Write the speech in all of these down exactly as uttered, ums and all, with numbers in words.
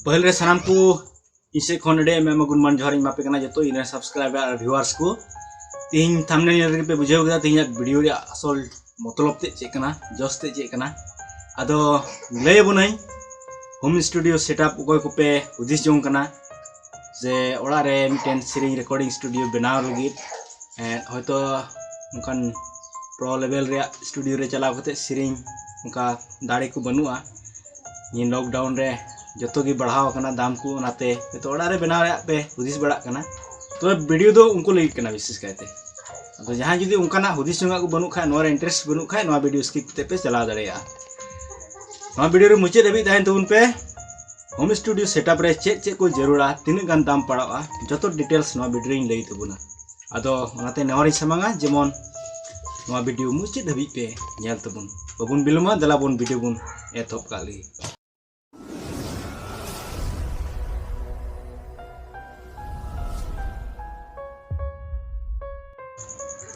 ᱯᱟᱹᱦᱤᱞ ᱨᱮ ᱥᱟᱱᱟᱢ ᱠᱚ ᱤᱧ ᱥᱮᱫ ᱠᱷᱚᱱ ᱟᱹᱰᱤ ᱟᱭᱢᱟ ᱟᱭᱢᱟ ᱜᱩᱱᱢᱟᱱ ᱡᱚᱦᱟᱨ ᱤᱧ ᱮᱢᱟ ᱯᱮ ᱠᱟᱱᱟ, ᱡᱚᱛᱚ ᱤᱧ ᱨᱮᱱ subscriber ᱟᱨ viewers ᱠᱚ᱾ ᱛᱮᱦᱮᱧ thumbnail ᱧᱮᱞ ᱨᱮᱜᱮ ᱯᱮ ᱵᱩᱡᱷᱟᱹᱣ ᱠᱮᱫᱟ ᱛᱮᱦᱮᱧᱟᱜ video ᱨᱮᱭᱟᱜ ᱟᱥᱚᱞ ᱢᱚᱛᱞᱚᱵ ᱛᱮᱫ ᱪᱮᱫ ᱠᱟᱱᱟ, ᱡᱚᱥ ᱛᱮᱫ ᱪᱮᱫ ᱠᱟᱱᱟ᱾ ᱟᱫᱚ ᱞᱟᱹᱭ ᱟᱵᱚᱱᱟᱹᱧ, home studio setup ᱚᱠᱚᱭ ᱠᱚᱯᱮ ᱦᱩᱫᱤᱥ ᱡᱚᱝ ᱠᱟᱱᱟ ᱡᱮ ᱚᱲᱟᱜ ᱨᱮ ᱢᱤᱫᱴᱮᱱ ᱥᱮᱨᱮᱧ recording studio ᱵᱮᱱᱟᱣ ᱞᱟᱹᱜᱤᱫ, ᱮᱸ, ᱦᱚᱭᱛᱚ ᱚᱱᱠᱟᱱ pro level ᱨᱮᱭᱟᱜ studio ᱨᱮ ᱪᱟᱞᱟᱣ ᱠᱟᱛᱮ ᱥᱮᱨᱮᱧ ᱚᱱᱠᱟ ᱫᱟᱲᱮ ᱠᱚ ᱵᱟᱹᱱᱩᱜᱼᱟ᱾ ᱱᱤᱭᱟᱹ lockdown ᱨᱮ ᱡᱚᱛᱚ ᱜᱮ ᱵᱟᱲᱦᱟᱣ ᱟᱠᱟᱱᱟ ᱫᱟᱢ ᱠᱚ, ᱚᱱᱟᱛᱮ ᱦᱚᱭᱛᱚ ᱚᱲᱟᱜ ᱨᱮ ᱵᱮᱱᱟᱣ ᱨᱮᱭᱟᱜ ᱯᱮ ᱦᱩᱫᱤᱥ ᱵᱟᱲᱟᱜ ᱠᱟᱱᱟ᱾ ᱛᱚᱵᱮ video ᱫᱚ ᱩᱱᱠᱩ ᱞᱟᱹᱜᱤᱫ ᱠᱟᱱᱟ ᱵᱤᱥᱮᱥ ᱠᱟᱭᱛᱮ᱾ ᱟᱫᱚ ᱡᱟᱦᱟᱸᱭ ᱡᱩᱫᱤ ᱚᱱᱠᱟᱱᱟᱜ ᱦᱩᱫᱤᱥ ᱡᱚᱝᱟᱜ ᱠᱚ ᱵᱟᱹᱱᱩᱜ ᱠᱷᱟᱡ, ᱱᱚᱣᱟ ᱨᱮ interest ᱵᱟᱹᱱᱩᱜ ᱠᱷᱟᱡ, ᱱᱚᱣᱟ video skip ᱠᱟᱛᱮ ᱯᱮ ᱪᱟᱞᱟᱣ ᱫᱟᱲᱮᱭᱟᱜᱼᱟ᱾ ᱱᱚᱣᱟ video ᱨᱮ ᱢᱩᱪᱟᱹᱫ ᱦᱟᱹᱵᱤᱡ ᱛᱟᱦᱮᱱ ᱛᱟᱵᱚᱱ ᱯᱮ᱾ Home studio setup ᱨᱮ ᱪᱮᱫ ᱪᱮᱫ ᱠᱚ ᱡᱟᱹᱨᱩᱲᱟ, ᱛᱤᱱᱟᱹᱜ ᱜᱟᱱ ᱫᱟᱢ ᱯᱟᱲᱟᱜᱼᱟ, ᱡᱚᱛᱚ details ᱱᱚᱣᱟ video ᱨᱮᱧ ᱞᱟᱹᱭ ᱛᱟᱵᱚᱱᱟ᱾ ᱟᱫᱚ ᱚᱱᱟᱛᱮ ᱱᱮᱦᱚᱨᱤᱧ ᱥᱟᱢᱟᱝᱟ ᱡᱮᱢᱚᱱ ᱱᱚᱣᱟ video ᱢᱩᱪᱟᱹᱫ ᱦᱟᱹᱵᱤᱡ ᱯᱮ ᱧᱮᱞ ᱛᱟᱵᱚᱱ᱾ ᱵᱟᱵᱚᱱ ᱵᱤᱞᱚᱢᱟ, ᱫᱮᱞᱟ ᱵᱚᱱ video ᱵᱚᱱ ᱮᱛᱚᱦᱚᱵ ᱠᱟᱜ ᱞᱮᱜᱮ᱾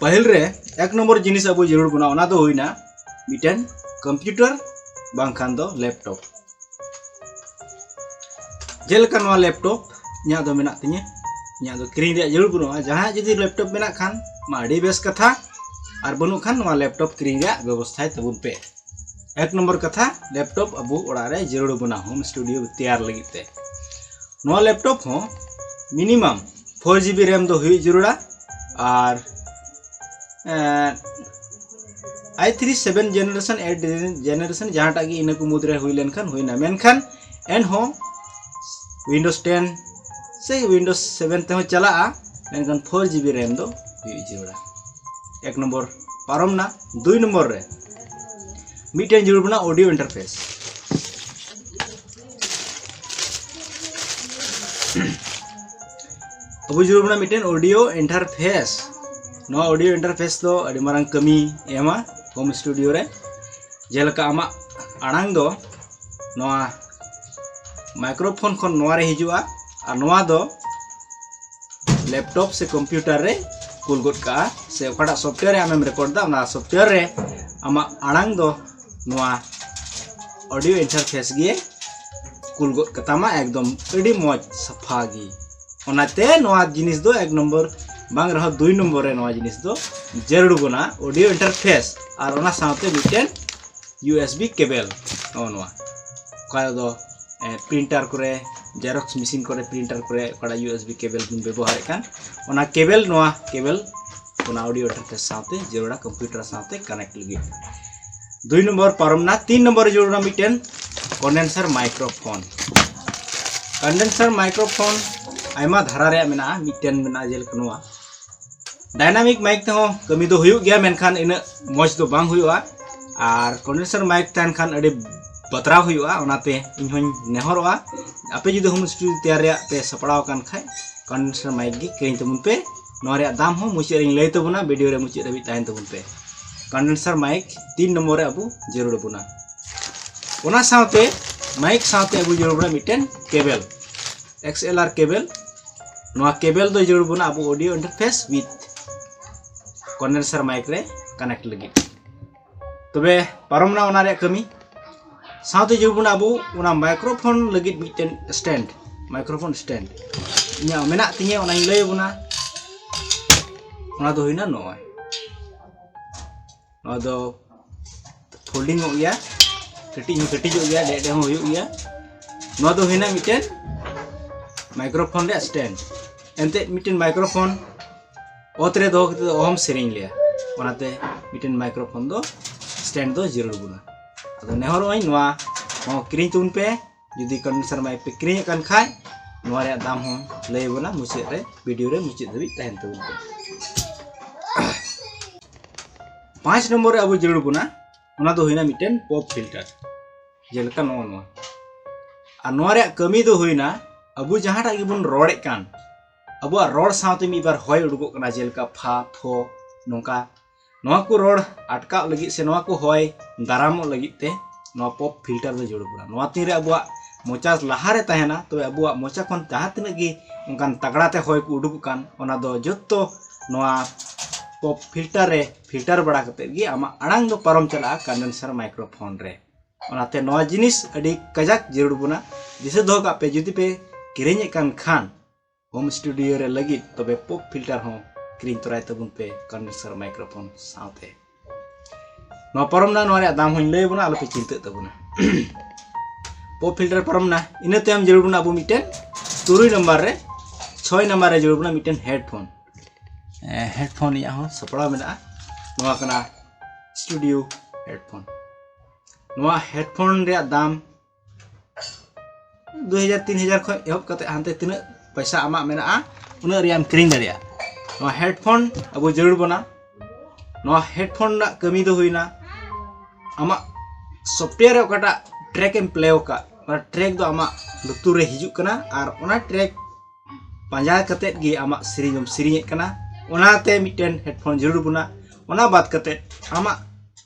ᱯᱟᱹᱦᱤᱞ ᱨᱮ ᱮᱠ ᱱᱚᱢᱵᱚᱨ ᱡᱤᱱᱤᱥ ᱟᱵᱚ ᱡᱟᱹᱨᱩᱲ ᱵᱚᱱᱟ, ᱚᱱᱟ ᱫᱚ ᱦᱩᱭᱱᱟ ᱢᱤᱫᱴᱮᱱ computer ᱵᱟᱝᱠᱷᱟᱱ ᱫᱚ laptop᱾ ᱡᱮᱞᱮᱠᱟ ᱱᱚᱣᱟ laptop ᱤᱧᱟᱹᱜ ᱫᱚ ᱢᱮᱱᱟᱜ ᱛᱤᱧᱟᱹ, ᱤᱧᱟᱹᱜ ᱫᱚ ᱠᱤᱨᱤᱧ ᱨᱮᱭᱟᱜ ᱡᱟᱹᱨᱩᱲ ᱵᱟᱹᱱᱩᱜᱼᱟ᱾ ᱡᱟᱦᱟᱸᱭᱟᱜ ᱡᱩᱫᱤ laptop ᱢᱮᱱᱟᱜ ᱠᱷᱟᱱ ᱢᱟ ᱟᱹᱰᱤ ᱵᱮᱥ ᱠᱟᱛᱷᱟ, ᱟᱨ ᱵᱟᱹᱱᱩᱜ ᱠᱷᱟᱱ ᱱᱚᱣᱟ laptop ᱠᱤᱨᱤᱧ ᱨᱮᱭᱟᱜ ᱵᱮᱵᱚᱥᱛᱷᱟᱭ ᱛᱟᱵᱚᱱ ᱯᱮ᱾ ᱮᱠ ᱱᱚᱢᱵᱚᱨ ᱠᱟᱛᱷᱟ, laptop ᱟᱵᱚ ᱚᱲᱟᱜ ᱨᱮ ᱡᱟᱹᱨᱩᱲ ᱵᱚᱱᱟ home studio ᱛᱮᱭᱟᱨ ᱞᱟᱹᱜᱤᱫ ᱛᱮ᱾ ᱱᱚᱣᱟ laptop ᱦᱚᱸ minimum four GB RAM ᱫᱚ ᱦᱩᱭᱩᱜ ᱡᱟᱹᱨᱩᱲᱟ, ᱟᱨ ᱮᱸ, i three seven generation, eight generation ᱡᱟᱦᱟᱸᱴᱟᱜ ᱜᱮ, ᱤᱱᱟᱹ ᱠᱚ ᱢᱩᱫᱽᱨᱮ ᱦᱩᱭ ᱞᱮᱱᱠᱷᱟᱱ ᱦᱩᱭᱱᱟ᱾ ᱢᱮᱱᱠᱷᱟᱱ ᱮᱱᱦᱚᱸ Windows ten ᱥᱮ Windows seven ᱛᱮᱦᱚᱸ ᱪᱟᱞᱟᱜᱼᱟ, ᱢᱮᱱᱠᱷᱟᱱ four GB RAM ᱫᱚ ᱦᱩᱭᱩᱜ ᱡᱟᱹᱨᱩᱲᱟ᱾ ᱮᱠ ᱱᱚᱢᱵᱚᱨ ᱯᱟᱨᱚᱢ ᱱᱟ᱾ ᱫᱩᱭ ᱱᱚᱢᱵᱚᱨ ᱨᱮ ᱢᱤᱫᱴᱮᱱ ᱡᱟᱹᱨᱩᱲ ᱵᱚᱱᱟ audio interface᱾ ᱟᱵᱚ ᱡᱟᱹᱨᱩᱲ ᱵᱚᱱᱟ ᱢᱤᱫᱴᱮᱱ audio interface᱾ ᱱᱚᱣᱟ audio interface ᱫᱚ ᱟᱹᱰᱤ ᱢᱟᱨᱟᱝ ᱠᱟᱹᱢᱤ ᱮᱢᱟ home studio ᱨᱮ᱾ ᱡᱮᱞᱮᱠᱟ ᱟᱢᱟᱜ ᱟᱲᱟᱝ ᱫᱚ ᱱᱚᱣᱟ microphone ᱠᱷᱚᱱ ᱱᱚᱣᱟ ᱨᱮ ᱦᱤᱡᱩᱜᱼᱟ, ᱟᱨ ᱱᱚᱣᱟ ᱫᱚ laptop ᱥᱮ computer ᱨᱮ ᱠᱩᱞ ᱜᱚᱫ ᱠᱟᱜᱼᱟ, ᱥᱮ ᱚᱠᱟᱴᱟᱜ software ᱨᱮ ᱟᱢᱮᱢ record ᱫᱟ, ᱚᱱᱟ software ᱨᱮ ᱟᱢᱟᱜ ᱟᱲᱟᱝ ᱫᱚ ᱱᱚᱣᱟ audio interface ᱜᱮ ᱠᱩᱞ ᱜᱚᱫ ᱠᱟᱛᱟᱢᱟ ᱮᱠᱫᱚᱢ ᱟᱹᱰᱤ ᱢᱚᱡᱽ ᱥᱟᱯᱷᱟ ᱜᱮ᱾ ᱚᱱᱟᱛᱮ ᱱᱚᱣᱟ ᱡᱤᱱᱤᱥ ᱫᱚ ᱮᱠ ᱱᱚᱢᱵᱚᱨ ᱵᱟᱝ ᱨᱮᱦᱚᱸ ᱫᱩᱭ ᱱᱚᱢᱵᱚᱨ ᱨᱮ ᱱᱚᱣᱟ ᱡᱤᱱᱤᱥ ᱫᱚ ᱡᱟᱹᱨᱩᱲ ᱵᱚᱱᱟ, audio interface᱾ ᱟᱨ ᱚᱱᱟ ᱥᱟᱶᱛᱮ ᱢᱤᱫᱴᱮᱱ ᱤᱭᱩ ᱮᱥ ᱵᱤ cable, ᱱᱚᱜᱼᱚ ᱱᱚᱣᱟ, ᱚᱠᱟ ᱫᱚ ᱯᱨᱤᱱᱴᱟᱨ ᱠᱚᱨᱮ, ᱡᱮᱨᱚᱠᱥ ᱢᱮᱥᱤᱱ ᱠᱚᱨᱮ, ᱯᱨᱤᱱᱴᱟᱨ ᱠᱚᱨᱮ ᱚᱠᱟᱴᱟᱜ ᱤᱭᱩ ᱮᱥ ᱵᱤ cable ᱵᱚᱱ ᱵᱮᱵᱚᱦᱟᱨᱮᱫ ᱠᱟᱱ, ᱚᱱᱟ cable, ᱱᱚᱣᱟ cable ᱚᱱᱟ audio interface ᱥᱟᱶᱛᱮ ᱡᱟᱹᱨᱩᱲᱟ, ᱠᱚᱢᱯᱤᱭᱩᱴᱟᱨ ᱥᱟᱶᱛᱮ connect ᱞᱟᱹᱜᱤᱫ᱾ ᱫᱩᱭ ᱱᱚᱢᱵᱚᱨ ᱯᱟᱨᱚᱢ ᱱᱟ᱾ ᱛᱤᱱ ᱱᱚᱢᱵᱚᱨ ᱨᱮ ᱡᱟᱹᱨᱩᱲᱟ ᱢᱤᱫᱴᱮᱱ condenser microphone᱾ Condenser microphone ᱟᱭᱢᱟ ᱫᱷᱟᱨᱟ ᱨᱮᱭᱟᱜ ᱢᱮᱱᱟᱜᱼᱟ᱾ ᱢᱤᱫᱴᱮᱱ ᱢᱮᱱᱟᱜᱼᱟ ᱡᱮᱞᱮᱠᱟ ᱱᱚᱣᱟ᱾ Dynamic mic ᱛᱮᱦᱚᱸ ᱠᱟᱹᱢᱤ ᱫᱚ ᱦᱩᱭᱩᱜ ᱜᱮᱭᱟ, ᱢᱮᱱᱠᱷᱟᱱ ᱤᱱᱟᱹᱜ ᱢᱚᱡᱽ ᱫᱚ ᱵᱟᱝ ᱦᱩᱭᱩᱜᱼᱟ᱾ ᱟᱨ condenser mic ᱛᱟᱦᱮᱱ ᱠᱷᱟᱱ ᱟᱹᱰᱤ ᱵᱟᱛᱨᱟᱣ ᱦᱩᱭᱩᱜᱼᱟ᱾ ᱚᱱᱟᱛᱮ ᱤᱧ ᱦᱚᱧ ᱱᱮᱦᱚᱨᱚᱜᱼᱟ, ᱟᱯᱮ ᱡᱩᱫᱤ home studio ᱛᱮᱭᱟᱨ ᱨᱮᱭᱟᱜ ᱯᱮ ᱥᱟᱯᱲᱟᱣ ᱟᱠᱟᱱ ᱠᱷᱟᱡ, condenser mic ᱜᱮ ᱠᱤᱨᱤᱧ ᱛᱟᱵᱚᱱ ᱯᱮ᱾ ᱱᱚᱣᱟ ᱨᱮᱭᱟᱜ ᱫᱟᱢ ᱦᱚᱸ ᱢᱩᱪᱟᱹᱫ ᱨᱮᱧ ᱞᱟᱹᱭ ᱛᱟᱵᱚᱱᱟ, ᱵᱷᱤᱰᱤᱭᱳ ᱨᱮ ᱢᱩᱪᱟᱹᱫ ᱫᱷᱟᱹᱵᱤᱡ ᱛᱟᱦᱮᱱ ᱛᱟᱵᱚᱱ ᱯᱮ᱾ Condenser mic ᱛᱤᱱ ᱱᱚᱢᱵᱚᱨ ᱨᱮ ᱟᱵᱚ ᱡᱟᱹᱨᱩᱲ ᱟᱵᱚᱱᱟ᱾ ᱚᱱᱟ ᱥᱟᱶᱛᱮ mic ᱥᱟᱶᱛᱮ ᱟᱵᱚ ᱡᱟᱹᱨᱩᱲ ᱟᱵᱚᱱᱟ ᱢᱤᱫᱴᱮᱱ cable, XLR cable᱾ ᱱᱚᱣᱟ cable ᱫᱚ ᱡᱟᱹᱨᱩᱲ ᱟᱵᱚᱱᱟ ᱟᱵᱚ audio interface with condenser mic ᱨᱮ connect ᱞᱟᱹᱜᱤᱫ᱾ ᱛᱚᱵᱮ ᱯᱟᱨᱚᱢ ᱮᱱᱟ ᱚᱱᱟ ᱨᱮᱭᱟᱜ ᱠᱟᱹᱢᱤ᱾ ᱥᱟᱶᱛᱮ ᱡᱟᱹᱨᱩᱲ ᱟᱵᱚᱱᱟ ᱟᱵᱚ ᱚᱱᱟ microphone ᱞᱟᱹᱜᱤᱫ ᱢᱤᱫᱴᱮᱱ stand, microphone stand᱾ ᱤᱧᱟᱹᱜ ᱢᱮᱱᱟᱜ ᱛᱤᱧᱟᱹ, ᱚᱱᱟᱧ ᱞᱟᱹᱭ ᱟᱵᱚᱱᱟ᱾ ᱚᱱᱟ ᱫᱚ ᱦᱩᱭᱱᱟ ᱱᱚᱜᱼᱚᱭ, ᱱᱚᱣᱟ ᱫᱚ folding ᱚᱜ ᱜᱮᱭᱟ, ᱠᱟᱹᱴᱤᱡ ᱦᱚᱸ ᱠᱟᱹᱴᱤᱡᱚᱜ ᱜᱮᱭᱟ, ᱰᱮᱜ ᱰᱮᱜ ᱦᱚᱸ ᱦᱩᱭᱩᱜ ᱜᱮᱭᱟ᱾ ᱱᱚᱣᱟ ᱫᱚ ᱦᱩᱭᱱᱟ ᱢᱤᱫᱴᱮᱱ microphone ᱨᱮᱭᱟᱜ stand᱾ ᱮᱱᱛᱮᱫ ᱢᱤᱫᱴᱮᱱ microphone ᱚᱛ ᱨᱮ ᱫᱚᱦᱚ ᱠᱟᱛᱮ ᱫᱚ ᱚᱦᱚᱢ ᱥᱮᱨᱮᱧ ᱞᱮᱭᱟ, ᱚᱱᱟᱛᱮ ᱢᱤᱫᱴᱮᱱ microphone ᱫᱚ stand ᱫᱚ ᱡᱟᱹᱨᱩᱲ ᱵᱚᱱᱟ᱾ ᱟᱫᱚ ᱱᱮᱦᱚᱨᱚᱜ ᱟᱹᱧ, ᱱᱚᱣᱟ ᱦᱚᱸ ᱠᱤᱨᱤᱧ ᱛᱟᱵᱚᱱ ᱯᱮ᱾ ᱡᱩᱫᱤ condenser mic ᱯᱮ ᱠᱤᱨᱤᱧᱮᱫ ᱠᱟᱱ ᱠᱷᱟᱡ, ᱱᱚᱣᱟ ᱨᱮᱭᱟᱜ ᱫᱟᱢ ᱦᱚᱸ ᱞᱟᱹᱭ ᱟᱵᱚᱱᱟ ᱢᱩᱪᱟᱹᱫ ᱨᱮ, ᱵᱷᱤᱰᱤᱭᱳ ᱨᱮ ᱢᱩᱪᱟᱹᱫ ᱫᱷᱟᱹᱵᱤᱡ ᱛᱟᱦᱮᱱ ᱛᱟᱵᱚᱱ ᱯᱮ᱾ ᱯᱟᱸᱪ ᱱᱚᱢᱵᱚᱨ ᱨᱮ ᱟᱵᱚ ᱡᱟᱹᱨᱩᱲ ᱵᱚᱱᱟ, ᱚᱱᱟ ᱫᱚ ᱦᱩᱭᱱᱟ ᱢᱤᱫᱴᱮᱱ pop filter, ᱡᱮᱞᱮᱠᱟ ᱱᱚᱜᱼᱚ ᱱᱚᱣᱟ᱾ ᱟᱨ ᱱᱚᱣᱟ ᱨᱮᱭᱟᱜ ᱠᱟᱹᱢᱤ ᱫᱚ ᱦᱩᱭᱱᱟ, ᱟᱵᱚ ᱡᱟᱦᱟᱸᱴᱟᱜ ᱜᱮᱵᱚᱱ ᱨᱚᱲᱮᱫ ᱠᱟᱱ, ᱟᱵᱚᱣᱟᱜ ᱨᱚᱲ ᱥᱟᱶᱛᱮ ᱢᱤᱫ ᱵᱟᱨ ᱦᱚᱭ ᱩᱰᱩᱠᱚᱜ ᱠᱟᱱᱟ, ᱡᱮᱞᱮᱠᱟ ᱯᱷᱟ, ᱯᱷᱚ, ᱱᱚᱝᱠᱟ᱾ ᱱᱚᱣᱟ ᱠᱚ ᱨᱚᱲ ᱟᱴᱠᱟᱣ ᱞᱟᱹᱜᱤᱫ ᱥᱮ ᱱᱚᱣᱟ ᱠᱚ ᱦᱚᱭ ᱫᱟᱨᱟᱢᱚᱜ ᱞᱟᱹᱜᱤᱫ ᱛᱮ ᱱᱚᱣᱟ pop filter ᱫᱚ ᱡᱟᱹᱨᱩᱲ ᱵᱚᱱᱟ᱾ ᱱᱚᱣᱟ ᱛᱤᱱ ᱨᱮ ᱟᱵᱚᱣᱟᱜ ᱢᱚᱪᱟ ᱞᱟᱦᱟ ᱨᱮ ᱛᱟᱦᱮᱱᱟ, ᱛᱚᱵᱮ ᱟᱵᱚᱣᱟᱜ ᱢᱚᱪᱟ ᱠᱷᱚᱱ ᱡᱟᱦᱟᱸ ᱛᱤᱱᱟᱹᱜ ᱜᱮ ᱚᱱᱠᱟᱱ ᱛᱟᱜᱲᱟ ᱛᱮ ᱦᱚᱭ ᱠᱚ ᱩᱰᱩᱠᱚᱜ ᱠᱟᱱ, ᱚᱱᱟ ᱫᱚ ᱡᱚᱛᱚ ᱱᱚᱣᱟ pop filter ᱨᱮ filter ᱵᱟᱲᱟ ᱠᱟᱛᱮᱫ ᱜᱮ ᱟᱢᱟᱜ ᱟᱲᱟᱝ ᱫᱚ ᱯᱟᱨᱚᱢ ᱪᱟᱞᱟᱜᱼᱟ condenser microphone ᱨᱮ᱾ ᱚᱱᱟᱛᱮ ᱱᱚᱣᱟ ᱡᱤᱱᱤᱥ ᱟᱹᱰᱤ ᱠᱟᱡᱟᱠ ᱡᱟᱹᱨᱩᱲ ᱵᱚᱱᱟ᱾ ᱫᱤᱥᱟᱹ ᱫᱚᱦᱚ ᱠᱟᱜ ᱯᱮ, ᱡᱩᱫᱤ ᱯᱮ ᱠᱤᱨᱤᱧᱮᱫ ᱠᱟᱱ ᱠᱷᱟᱱ ᱦᱳᱢ ᱥᱴᱩᱰᱤᱭᱳ ᱨᱮ ᱞᱟᱹᱜᱤᱫ, ᱛᱚᱵᱮ ᱯᱚᱯ ᱯᱷᱤᱞᱴᱟᱨ ᱦᱚᱸ ᱠᱤᱨᱤᱧ ᱛᱚᱨᱟᱭ ᱛᱟᱵᱚᱱ ᱯᱮ ᱠᱚᱱᱰᱮᱱᱥᱟᱨ ᱢᱟᱭᱠᱨᱳᱯᱷᱳᱱ ᱥᱟᱶᱛᱮ᱾ ᱱᱚᱣᱟ ᱯᱟᱨᱚᱢ ᱱᱟ, ᱱᱚᱣᱟ ᱨᱮᱭᱟᱜ ᱫᱟᱢ ᱦᱚᱸᱧ ᱞᱟᱹᱭ ᱟᱵᱚᱱᱟ, ᱟᱞᱚᱯᱮ ᱪᱤᱱᱛᱟᱹᱜ ᱛᱟᱵᱚᱱᱟ᱾ ᱯᱚᱯ ᱯᱷᱤᱞᱴᱟᱨ ᱯᱟᱨᱚᱢ ᱱᱟ, ᱤᱱᱟᱹ ᱛᱟᱭᱚᱢ ᱡᱟᱹᱨᱩᱲ ᱵᱚᱱᱟ ᱟᱵᱚ ᱢᱤᱫᱴᱮᱱ ᱛᱩᱨᱩᱭ ᱱᱟᱢᱵᱟᱨ ᱨᱮ, ᱪᱷᱚᱭ ᱱᱟᱢᱵᱟᱨ ᱨᱮ ᱡᱟᱹᱨᱩᱲ ᱵᱚᱱᱟ ᱢᱤᱫᱴᱮᱱ ᱦᱮᱰᱯᱷᱳᱱ᱾ ᱦᱮᱰᱯᱷᱳᱱ ᱨᱮᱭᱟᱜ ᱦᱚᱸ ᱥᱟᱯᱲᱟᱣ ᱢᱮᱱᱟᱜᱼᱟ᱾ ᱱᱚᱣᱟ ᱠᱟᱱᱟ ᱥᱴᱩᱰᱤᱭᱳ ᱦᱮᱰᱯᱷᱳᱱ᱾ ᱱᱚᱣᱟ ᱦᱮᱰᱯᱷᱳᱱ ᱨᱮᱭᱟᱜ ᱫᱟᱢ ᱫᱩ ᱦᱟᱡᱟᱨ ᱛᱤᱱ ᱦᱟᱡᱟᱨ ᱠᱷᱚᱱ ᱮᱦᱚᱵ ᱠᱟᱛᱮ ᱦᱟᱱᱛᱮ ᱛᱤᱱᱟᱹᱜ ᱯᱚᱭᱥᱟ ᱟᱢᱟᱜ ᱢᱮᱱᱟᱜᱼᱟ, ᱩᱱᱟᱹᱜ ᱨᱮᱭᱟᱜ ᱮᱢ ᱠᱤᱨᱤᱧ ᱫᱟᱲᱮᱭᱟᱜᱼᱟ᱾ ᱱᱚᱣᱟ ᱦᱮᱰᱯᱷᱳᱱ ᱟᱵᱚ ᱡᱟᱹᱨᱩᱲ ᱵᱚᱱᱟ᱾ ᱱᱚᱣᱟ ᱦᱮᱰᱯᱷᱳᱱ ᱨᱮᱱᱟᱜ ᱠᱟᱹᱢᱤ ᱫᱚ ᱦᱩᱭᱱᱟ, ᱟᱢᱟᱜ ᱥᱚᱯᱷᱴᱣᱮᱭᱟᱨ ᱨᱮ ᱚᱠᱟᱴᱟᱜ ᱴᱨᱮᱠ ᱮᱢ ᱯᱞᱮ ᱟᱠᱟᱫ, ᱚᱱᱟ ᱴᱨᱮᱠ ᱫᱚ ᱟᱢᱟᱜ ᱞᱩᱛᱩᱨ ᱨᱮ ᱦᱤᱡᱩᱜ ᱠᱟᱱᱟ ᱟᱨ ᱚᱱᱟ ᱴᱨᱮᱠ ᱯᱟᱸᱡᱟ ᱠᱟᱛᱮᱫ ᱜᱮ ᱟᱢᱟᱜ ᱥᱮᱨᱮᱧ ᱮᱢ ᱥᱮᱨᱮᱧᱮᱫ ᱠᱟᱱᱟ᱾ ᱚᱱᱟᱛᱮ ᱢᱤᱫᱴᱮᱱ ᱦᱮᱰᱯᱷᱳᱱ ᱡᱟᱹᱨᱩᱲ ᱵᱚᱱᱟ᱾ ᱚᱱᱟ ᱵᱟᱫ ᱠᱟᱛᱮᱫ ᱟᱢᱟᱜ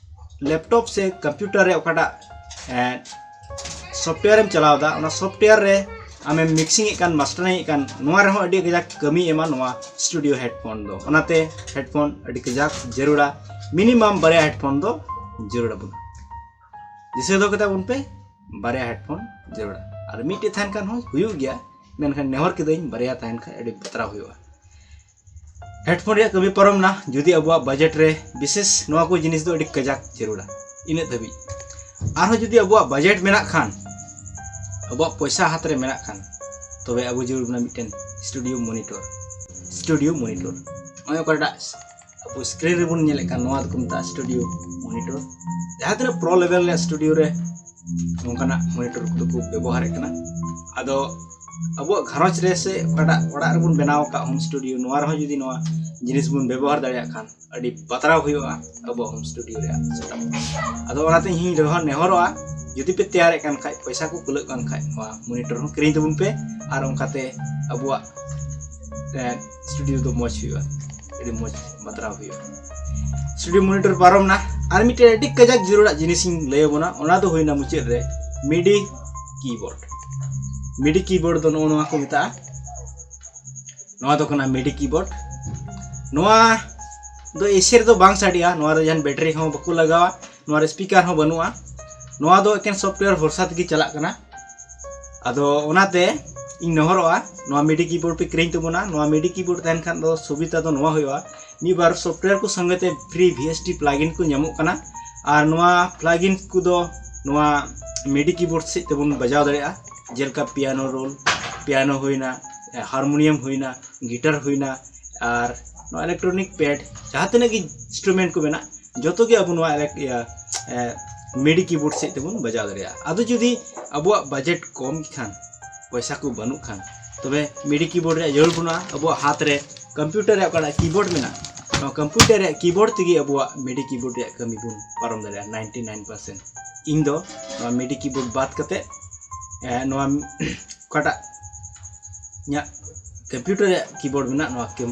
ᱞᱮᱯᱴᱚᱯ ᱥᱮ ᱠᱚᱢᱯᱤᱭᱩᱴᱟᱨ ᱨᱮ ᱚᱠᱟᱴᱟᱜ ᱥᱚᱯᱷᱴᱣᱮᱭᱟᱨ ᱮᱢ ᱪᱟᱞᱟᱣ ᱮᱫᱟ, ᱚᱱᱟ ᱥᱚᱯᱷᱴᱣᱮᱭᱟᱨ ᱨᱮ ᱟᱢᱮᱢ ᱢᱤᱠᱥᱤᱝ ᱮᱫ ᱠᱟᱱ, ᱢᱟᱥᱴᱟᱨᱤᱝ ᱮᱫ ᱠᱟᱱ, ᱱᱚᱣᱟ ᱨᱮᱦᱚᱸ ᱟᱹᱰᱤ ᱠᱟᱡᱟᱠ ᱠᱟᱹᱢᱤᱭ ᱮᱢᱟ ᱱᱚᱣᱟ ᱥᱴᱩᱰᱤᱭᱳ ᱦᱮᱰᱯᱷᱳᱱ ᱫᱚ᱾ ᱚᱱᱟᱛᱮ ᱦᱮᱰᱯᱷᱳᱱ ᱟᱹᱰᱤ ᱠᱟᱡᱟᱠ ᱡᱟᱹᱨᱩᱲᱟ᱾ ᱢᱤᱱᱤᱢᱟᱢ ᱵᱟᱨᱭᱟ ᱦᱮᱰᱯᱷᱳᱱ ᱫᱚ ᱡᱟᱹᱨᱩᱲ ᱟᱵᱚᱱᱟ᱾ ᱫᱤᱥᱟᱹ ᱫᱚᱦᱚ ᱠᱟᱛᱟ ᱵᱚᱱ ᱯᱮ, ᱵᱟᱨᱭᱟ ᱦᱮᱰᱯᱷᱳᱱ ᱡᱟᱹᱨᱩᱲᱟ᱾ ᱟᱨ ᱢᱤᱫᱴᱮᱡ ᱛᱟᱦᱮᱱ ᱠᱷᱟᱱ ᱦᱚᱸ ᱦᱩᱭᱩᱜ ᱜᱮᱭᱟ, ᱢᱮᱱᱠᱷᱟᱱ ᱱᱮᱦᱚᱨ ᱠᱤᱫᱟᱹᱧ ᱵᱟᱨᱭᱟ ᱛᱟᱦᱮᱱ ᱠᱷᱟᱱ ᱟᱹᱰᱤ ᱵᱟᱛᱨᱟᱣ ᱦᱩᱭᱩᱜᱼᱟ᱾ ᱦᱮᱰᱯᱷᱳᱱ ᱨᱮᱭᱟᱜ ᱠᱟᱹᱢᱤ ᱯᱟᱨᱚᱢ ᱱᱟ᱾ ᱡᱩᱫᱤ ᱟᱵᱚᱣᱟᱜ ᱵᱟᱡᱮᱴ ᱨᱮ ᱵᱤᱥᱮᱥ ᱱᱚᱣᱟ ᱠᱚ ᱡᱤᱱᱤᱥ ᱫᱚ ᱟᱹᱰᱤ ᱠᱟᱡᱟᱠ ᱡᱟᱹᱨᱩᱲᱟ, ᱤᱱᱟᱹᱜ ᱫᱷᱟᱹᱵᱤᱡ᱾ ᱟᱨᱦᱚᱸ ᱡᱩᱫᱤ ᱟᱵᱚᱣᱟᱜ ᱵᱟᱡᱮᱴ ᱢᱮᱱᱟᱜ ᱠᱷᱟᱱ, ᱟᱵᱚᱣᱟᱜ ᱯᱚᱭᱥᱟ ᱦᱟᱛ ᱨᱮ ᱢᱮᱱᱟᱜ ᱠᱷᱟᱱ, ᱛᱚᱵᱮ ᱟᱵᱚ ᱡᱟᱹᱨᱩᱲ ᱵᱚᱱᱟ ᱢᱤᱫᱴᱮᱱ ᱥᱴᱩᱰᱤᱭᱳ ᱢᱚᱱᱤᱴᱚᱨ᱾ ᱥᱴᱩᱰᱤᱭᱳ ᱢᱚᱱᱤᱴᱚᱨ, ᱱᱚᱜᱼᱚᱭ ᱚᱠᱟᱴᱟᱜ ᱟᱵᱚ ᱥᱠᱨᱤᱱ ᱨᱮᱵᱚᱱ ᱧᱮᱞᱮᱫ ᱠᱟᱱ, ᱱᱚᱣᱟ ᱫᱚᱠᱚ ᱢᱮᱛᱟᱜᱼᱟ ᱥᱴᱩᱰᱤᱭᱳ ᱢᱚᱱᱤᱴᱚᱨ᱾ ᱡᱟᱦᱟᱸ ᱛᱤᱱᱟᱹᱜ ᱯᱨᱳ ᱞᱮᱵᱮᱞ ᱨᱮᱭᱟᱜ ᱥᱴᱩᱰᱤᱭᱳ ᱨᱮ ᱱᱚᱝᱠᱟᱱᱟᱜ ᱢᱚᱱᱤᱴᱚᱨ ᱠᱚᱫᱚ ᱠᱚ ᱵᱮᱵᱚᱦᱟᱨᱮᱫ ᱠᱟᱱᱟ᱾ ᱟᱫᱚ ᱟᱵᱚᱣᱟᱜ ᱜᱷᱟᱨᱚᱸᱡᱽ ᱨᱮ ᱥᱮ ᱚᱠᱟᱴᱟᱜ ᱚᱲᱟᱜ ᱨᱮᱵᱚᱱ ᱵᱮᱱᱟᱣ ᱟᱠᱟᱫ ᱦᱳᱢ ᱥᱴᱩᱰᱤᱭᱳ, ᱱᱚᱣᱟ ᱨᱮᱦᱚᱸ ᱡᱩᱫᱤ ᱱᱚᱣᱟ ᱡᱤᱱᱤᱥ ᱵᱚᱱ ᱵᱮᱵᱚᱦᱟᱨ ᱫᱟᱲᱮᱭᱟᱜ ᱠᱷᱟᱱ, ᱟᱹᱰᱤ ᱵᱟᱛᱨᱟᱣ ᱦᱩᱭᱩᱜᱼᱟ ᱟᱵᱚᱣᱟᱜ ᱦᱳᱢ ᱥᱴᱩᱰᱤᱭᱳ ᱨᱮᱭᱟᱜ ᱥᱮᱴᱟᱯ᱾ ᱟᱫᱚ ᱚᱱᱟᱛᱮ ᱤᱧ ᱱᱮᱦᱚᱨᱚᱜᱼᱟ, ᱡᱩᱫᱤ ᱯᱮ ᱛᱮᱭᱟᱨᱮᱫ ᱠᱟᱱ ᱠᱷᱟᱡ, ᱯᱚᱭᱥᱟ ᱠᱚ ᱠᱩᱞᱟᱹᱜ ᱠᱟᱱ ᱠᱷᱟᱡ, ᱱᱚᱣᱟ ᱢᱚᱱᱤᱴᱚᱨ ᱦᱚᱸ ᱠᱤᱨᱤᱧ ᱛᱟᱵᱚᱱ ᱯᱮ᱾ ᱟᱨ ᱚᱱᱠᱟᱛᱮ ᱟᱵᱚᱣᱟᱜ ᱥᱴᱩᱰᱤᱭᱳ ᱫᱚ ᱢᱚᱡᱽ ᱦᱩᱭᱩᱜᱼᱟ, ᱟᱹᱰᱤ ᱢᱚᱡᱽ ᱵᱟᱛᱨᱟᱣ ᱦᱩᱭᱩᱜᱼᱟ᱾ ᱥᱴᱩᱰᱤᱭᱳ ᱢᱚᱱᱤᱴᱚᱨ ᱯᱟᱨᱚᱢ ᱱᱟ᱾ ᱟᱨ ᱢᱤᱫᱴᱮᱱ ᱟᱹᱰᱤ ᱠᱟᱡᱟᱠ ᱡᱟᱹᱨᱩᱲᱟᱜ ᱡᱤᱱᱤᱥ ᱤᱧ ᱞᱟᱹᱭ ᱟᱵᱚᱱᱟ, ᱚᱱᱟ ᱫᱚ ᱦᱩᱭᱱᱟ ᱢᱩᱪᱟᱹᱫ ᱨᱮ ᱢᱤᱰᱤ ᱠᱤᱵᱳᱨᱰ᱾ ᱢᱤᱰᱤ ᱠᱤᱵᱳᱨᱰ ᱫᱚ ᱱᱚᱜᱼᱚ ᱱᱚᱣᱟ ᱠᱚ ᱢᱮᱛᱟᱜᱼᱟ᱾ ᱱᱚᱣᱟ ᱫᱚ ᱠᱟᱱᱟ ᱢᱤᱰᱤ ᱠᱤᱵᱳᱨᱰ᱾ ᱱᱚᱣᱟ ᱫᱚ ᱮᱥᱮ ᱨᱮᱫᱚ ᱵᱟᱝ ᱥᱟᱰᱮᱜᱼᱟ, ᱱᱚᱣᱟ ᱨᱮ ᱡᱟᱦᱟᱱ ᱵᱮᱴᱟᱨᱤ ᱦᱚᱸ ᱵᱟᱠᱚ ᱞᱟᱜᱟᱣᱟ, ᱱᱚᱣᱟ ᱨᱮ ᱥᱯᱤᱠᱟᱨ ᱦᱚᱸ ᱵᱟᱹᱱᱩᱜᱼᱟ᱾ ᱱᱚᱣᱟ ᱫᱚ ᱮᱠᱮᱱ ᱥᱚᱯᱷᱴᱣᱮᱭᱟᱨ ᱵᱷᱚᱨᱥᱟ ᱛᱮᱜᱮ ᱪᱟᱞᱟᱜ ᱠᱟᱱᱟ᱾ ᱟᱫᱚ ᱚᱱᱟᱛᱮ ᱤᱧ ᱱᱮᱦᱚᱨᱚᱜᱼᱟ, ᱱᱚᱣᱟ ᱢᱤᱰᱤ ᱠᱤᱵᱳᱨᱰ ᱯᱮ ᱠᱤᱨᱤᱧ ᱛᱟᱵᱚᱱᱟ᱾ ᱱᱚᱣᱟ ᱢᱤᱰᱤ ᱠᱤᱵᱳᱨᱰ ᱛᱟᱦᱮᱱ ᱠᱷᱟᱱ ᱫᱚ ᱥᱩᱵᱤᱫᱷᱟ ᱫᱚ ᱱᱚᱣᱟ ᱦᱩᱭᱩᱜᱼᱟ, ᱢᱤᱫ ᱵᱟᱨ ᱥᱚᱯᱷᱴᱣᱮᱭᱟᱨ ᱠᱚ ᱥᱚᱸᱜᱮ ᱛᱮ ᱯᱷᱨᱤ ᱵᱷᱤ ᱮᱥ ᱴᱤ ᱯᱞᱟᱜᱤᱱ ᱠᱚ ᱧᱟᱢᱚᱜ ᱠᱟᱱᱟ᱾ ᱟᱨ ᱱᱚᱣᱟ ᱯᱞᱟᱜᱤᱱ ᱠᱚᱫᱚ ᱱᱚᱣᱟ ᱢᱤᱰᱤ ᱠᱤᱵᱳᱨᱰ ᱥᱮᱫ ᱛᱮᱵᱚᱱ ᱵᱟᱡᱟᱣ ᱫᱟᱲᱮᱭᱟᱜᱼᱟ, ᱡᱮᱞᱮᱠᱟ ᱯᱤᱭᱟᱱᱳ ᱨᱳᱞ, ᱯᱤᱭᱟᱱᱳ ᱦᱩᱭᱱᱟ, ᱦᱟᱨᱢᱳᱱᱤᱭᱟᱢ ᱦᱩᱭᱱᱟ, ᱜᱤᱴᱟᱨ ᱦᱩᱭᱱᱟ, ᱟᱨ ᱱᱚᱣᱟ ᱤᱞᱮᱠᱴᱨᱚᱱᱤᱠ ᱯᱮᱰ, ᱡᱟᱦᱟᱸ ᱛᱤᱱᱟᱹᱜ ᱜᱮ ᱤᱱᱥᱴᱨᱩᱢᱮᱱᱴ ᱠᱚ ᱢᱮᱱᱟᱜ, ᱡᱚᱛᱚ ᱜᱮ ᱟᱵᱚ ᱱᱚᱣᱟ ᱤᱭᱟᱹ ᱢᱤᱰᱤ ᱠᱤᱵᱳᱨᱰ ᱥᱮᱫ ᱛᱮᱵᱚᱱ ᱵᱟᱡᱟᱣ ᱫᱟᱲᱮᱭᱟᱜᱼᱟ᱾ ᱟᱫᱚ ᱡᱩᱫᱤ ᱟᱵᱚᱣᱟᱜ ᱵᱟᱡᱮᱴ ᱠᱚᱢ ᱜᱮ ᱠᱷᱟᱱ, ᱯᱚᱭᱥᱟ ᱠᱚ ᱵᱟᱹᱱᱩᱜ ᱠᱷᱟᱱ, ᱛᱚᱵᱮ ᱢᱤᱰᱤ ᱠᱤᱵᱳᱨᱰ ᱨᱮᱭᱟᱜ ᱡᱟᱹᱨᱩᱲ ᱵᱟᱹᱱᱩᱜᱼᱟ᱾ ᱟᱵᱚᱣᱟᱜ ᱦᱟᱛ ᱨᱮ ᱠᱚᱢᱯᱤᱭᱩᱴᱟᱨ ᱨᱮᱭᱟᱜ ᱚᱠᱟᱴᱟᱜ ᱠᱤᱵᱳᱨᱰ ᱢᱮᱱᱟᱜᱼᱟ, ᱱᱚᱣᱟ ᱠᱚᱢᱯᱤᱭᱩᱴᱟᱨ ᱨᱮᱭᱟᱜ ᱠᱤᱵᱳᱨᱰ ᱛᱮᱜᱮ ᱟᱵᱚᱣᱟᱜ ᱢᱤᱰᱤ ᱠᱤᱵᱳᱨᱰ ᱨᱮᱭᱟᱜ ᱠᱟᱹᱢᱤ ᱵᱚᱱ ᱯᱟᱨᱚᱢ ᱫᱟᱲᱮᱭᱟᱜᱼᱟ ᱱᱟᱭᱤᱱᱴᱤ ᱱᱟᱭᱤᱱ ᱯᱟᱨᱥᱮᱱᱴ᱾ ᱤᱧ ᱫᱚ ᱱᱚᱣᱟ ᱢᱤᱰᱤ ᱠᱤᱵᱳᱨᱰ ᱵᱟᱫ ᱠᱟᱛᱮ, ᱮ, ᱱᱚᱣᱟ ᱚᱠᱟᱴᱟᱜ ᱤᱧᱟᱹᱜ ᱠᱚᱢᱯᱤᱭᱩᱴᱟᱨ ᱨᱮᱭᱟᱜ ᱠᱤᱵᱳᱨᱰ ᱢᱮᱱᱟᱜ, ᱱᱚᱣᱟ